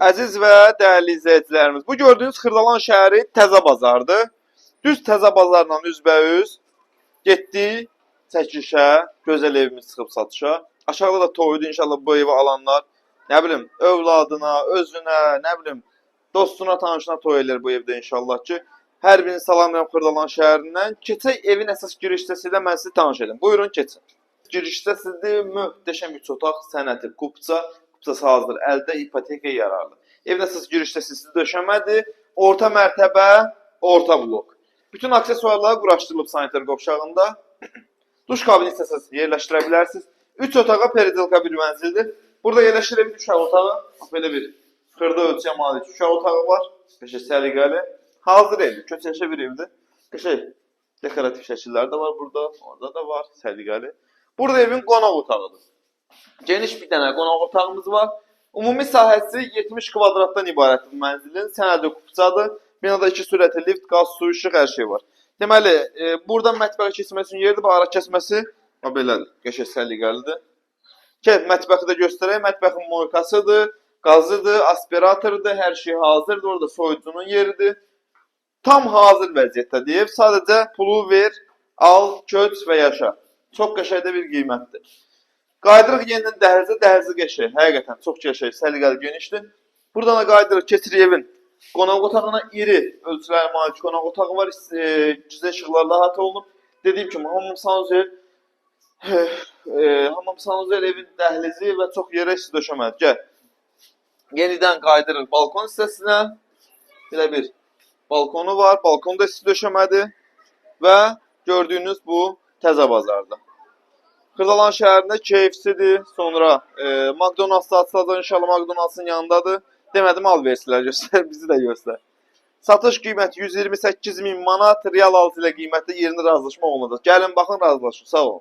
Əziz və dəyərli izləyicilərimiz, bu gördüyünüz Xırdalan şəhəri Təzə Bazardır. Düz Təzə Bazarla üzbəüz getdik çəkilişə, gözəl evimiz çıxıb satışa. Aşağıda da toyudur, inşallah bu evi alanlar, nə bilim, övladına, özünə, nə bilim, dostuna, tanışına toy elər bu evdə inşallah ki. Hər birini salamlayıram Xırdalan şəhərindən. Keçək evin əsas giriş hissəsi ilə mən sizi tanış edim. Buyurun, keçin. Giriş hissəsidir, möhtəşəm üç otaq, sənəti kupça, kupçası hazır, əldə ipoteka yararlı. Evin əsas giriş hissəsi döşəmədir, orta mərtəbə, orta blok. Bütün aksesuarlar quraşdırılıb sanitar qovşağında. Duş kabini istəsəniz yerləşdirə bilərsiniz. 3 otağa peridelka bir mənzildir. Burada yerləşir evin uşaq otağı. Bax, belə bir xırda ölçüyə malik uşaq otağı var. Qəşəng səliqəli. Hazır evdir, köçəşə bir evdir. Qəşəng dekorativ şəkillər də var burada, orada da var, səliqəli. Burada evin qonaq otağıdır. Geniş bir dənə qonaq otağımız var. Ümumi sahəsi 70 kvadratdan ibarətdir bu mənzilin. Sənədi kupçadır. Binada iki sürətli lift, qaz, su, işıq, hər şey var. Deməli, buradan mətbəxə keçmək üçün yerdir, bu ara kəsməsi bax belədir. Qəşəng səliqəlidir. Gəl mətbəxi də göstərək. Mətbəxin moykasıdır, qazıdır, aspiratordur, hər şey hazırdır. Orada soyuducunun yeridir. Tam hazır vəziyyətdədir ev. Sadəcə pulu ver, al, köç və yaşa. Çox qəşəng də bir qiymətdir. Qayıdırıq yenidən dəhlizə, dəhlizi qəşəng. Həqiqətən çox qəşəng, səliqəli, genişdir. Buradan da qayıdırıq, keçirik evin qonaq otağına, iri ölçülərə malik qonaq otağı var. Gizli işıqlarla əhatə olunub. Dediyim kimi hamam sanuzel, hamam sanuzel, evin dəhlizi və çox yerə isti döşəmədir. Gəl. Yenidən qayıdırıq balkon hissəsinə. Belə bir balkonu var. Balkon da isti döşəmədir və gördüyünüz bu Təzə Bazarda. Xırdalan şəhərində KFC-dir. Sonra McDonald's da açılacaq inşallah, McDonald's-ın yanındadır. Demədim al versilər göstər, bizi də göstər. Satış qiyməti 128 min manat, real alıcı ilə qiymətdə yerində razılaşma olunacaq. Gəlin baxın, razılaşın. Sağ olun.